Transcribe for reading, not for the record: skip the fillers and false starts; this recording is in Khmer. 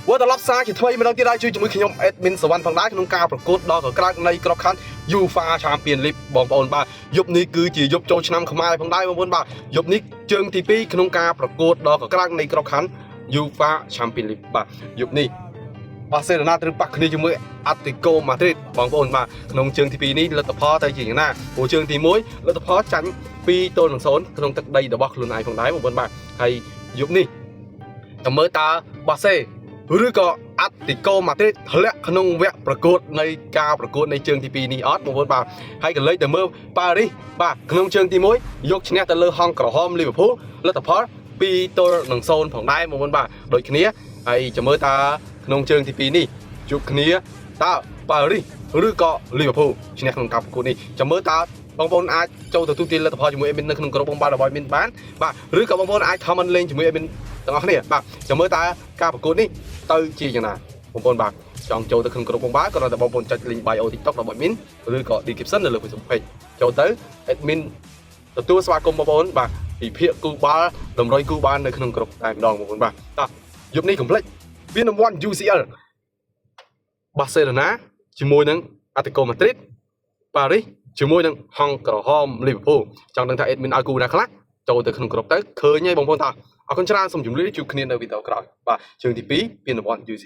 វិលត្រឡប់សារជាថ្មីម្ដងទៀតហើយជួយជាមួយខ្ញុំ Admin សវណ្ណផងដែរក្នុងការប្រកួតដ៏កក្រើកនៃក្របខ័ណ្ឌ UEFA Champions League បងប្អូនបាទយប់នេះគឺជាយប់ចូលឆ្នាំខ្មែរផងដែរបងប្អូនបាទយប់នេះជើងទី2ក្នុងការប្រកួតដ៏កក្រើកនៃក្របខ័ណ្ឌ UEFA Champions League បាទយប់នេះបាសេឡូណាត្រូវប៉ះគ្នាជាមួយអាត្លេទីកូម៉ាឌ្រីតបងប្អូនបាទក្នុងជើងទី2នេះលទ្ធផលទៅជាយ៉ាងណាព្រោះជើងទី1លទ្ធផលចាញ់2-0ក្នុងទឹកដីរបស់ខ្លួនឯងផងដែរបងប្អូនបាទហើយយប់នេះតើមើលតើបាសេឬក៏អាត្លេទីកូម៉ាឌ្រីតធ្លាក់ក្នុងវគ្គប្រកួតនៃការប្រកួតនៃជើងទី2នេះអត់បងប្អូនបាទហើយក៏លេចទៅមើលប៉ារីសបាទក្នុងជើងទី1យកឈ្នះទៅលើហង្សក្រហមលីវើពូលលទ្ធផល2-0ផងដែរបងប្អូនបាទដូចគ្នាហើយចាំមើលតើក្នុងជើងទី2នេះជួបគ្នាតើប៉ារីសឬក៏លីវើពូលឈ្នះក្នុងការប្រកួតនេះចាំមើលតើបងប្អូនអាចចូលទៅទូទាញលទ្ធផលជាមួយ admin នៅក្នុងក្រុមបងបាទរបស់ admin បានបាទឬក៏បងប្អូនអាច comment លេងជាមួយ admin ទាំងអស់គ្នាបាទចាំមើលតើការប្រកួតនេះទៅជាយ៉ាងណាបងប្អូនបាទចង់ចូលទៅក្នុងក្រុមបងបាទគ្រាន់តែបងប្អូនចុច link bio TikTok របស់ admin ឬក៏ description នៅលើ Facebook page ចូលទៅ admin ទទួលស្វាគមន៍បងប្អូនបាទពិភាក្សាគូបាល់តម្រុយគូបាល់នៅក្នុងក្រុមតែម្ដងបងប្អូនបាទតោះយប់នេះកុំភ្លេចពានរង្វាន់ UCL បាសេឡូណាជាមួយនឹងអាត្លេទីកូម៉ាឌ្រីតប៉ារីសជាមួយនឹងហង្សក្រហមលីវើពូលចង់ដឹងថា admin ឲ្យគូណាខ្លះចូលទៅក្នុងក្រុមទៅឃើញហើយបងប្អូនថាអរគុណច្រើនសូមជម្រាបជួបគ្នានៅវីដេអូក្រោយបាទជើងទី2ពានរង្វាន់ UCL។